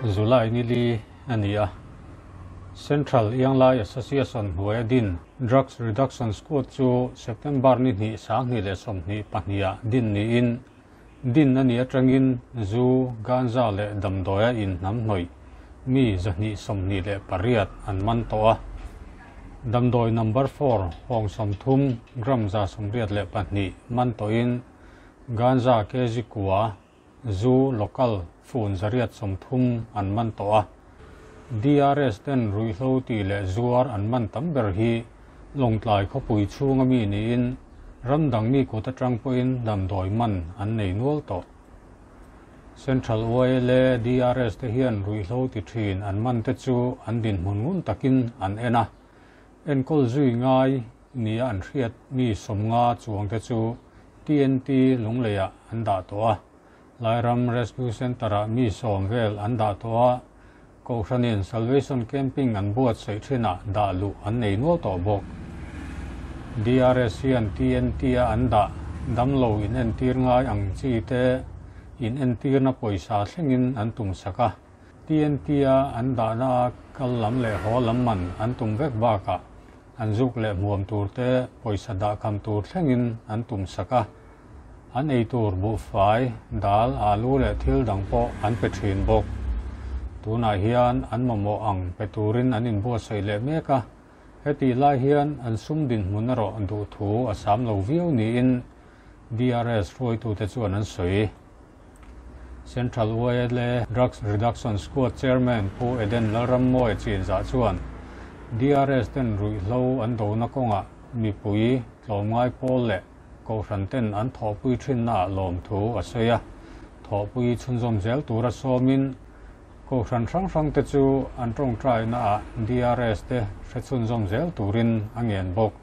July ni li a ni a, Central Ianglai Association hnuaia din Drugs Reduction Squad chu September ni hnih 2022 ah din niin din a nih atangin zu, ganja leh damdawia inhnam hnawih mi 228 an man tawh a. Damdawi number four hawng 30 gram 182 man tawhin ganja kg kua, zu local fun 130 an man tawh a. DRS ten ruihhlo ti leh zuar an man tam ber hi Lawngtlai khawpui chhunga mi niin ram dang mi kut atang pawhin damdawi man an nei nual tawh. Central YLA DRS te hian ruihhlo ti thin an man te chu an dinhmun ngun takin an en a. Enkawl zui ngai nia an hriat mi 50 chuang te chu TNT Lungleiah an dah tawh a. Lairam Rescue Centre-ah mi 10 vel an dah tawh a. Kohhranin Salvation Camping an buat saih thinah dah luh an nei nual tawh bawk. DRS hian TNT-a an dah damlo in entir ngai ang chi te in entirna pawisa thlengin an tum sak a. TNT-a an dahna a kal lam leh haw lam man an tum vek bakah an zuk leh hmuam tur te pawisa dah kham tur thlengin an tum sak a. An ei tur buhfai, dal, alu leh thil dang pawh an pe thin bawk. Tunah hian an mamawh ang pe turin an inbuatsaih leh mek a. Heti lai hian an sum dinhmun erawh duh thu a sam lo viau niin DRS hruaitute chuan an sawi. Central YLA Drugs Reduction Squad Chairman Pu Eden Lalrammawi Chinzah chuan DRS ten ruihhlo an dona kawngah mipui tlawmngai pawl leh kohhran ten an thawhpui thinnaah lawm thu a sawi a. Thawhpui chhunzawm zel tura sawmin kohhran hrang hrang te chu an tawngtainaah DRS te hre chhunzawm zel turin a ngen bawk.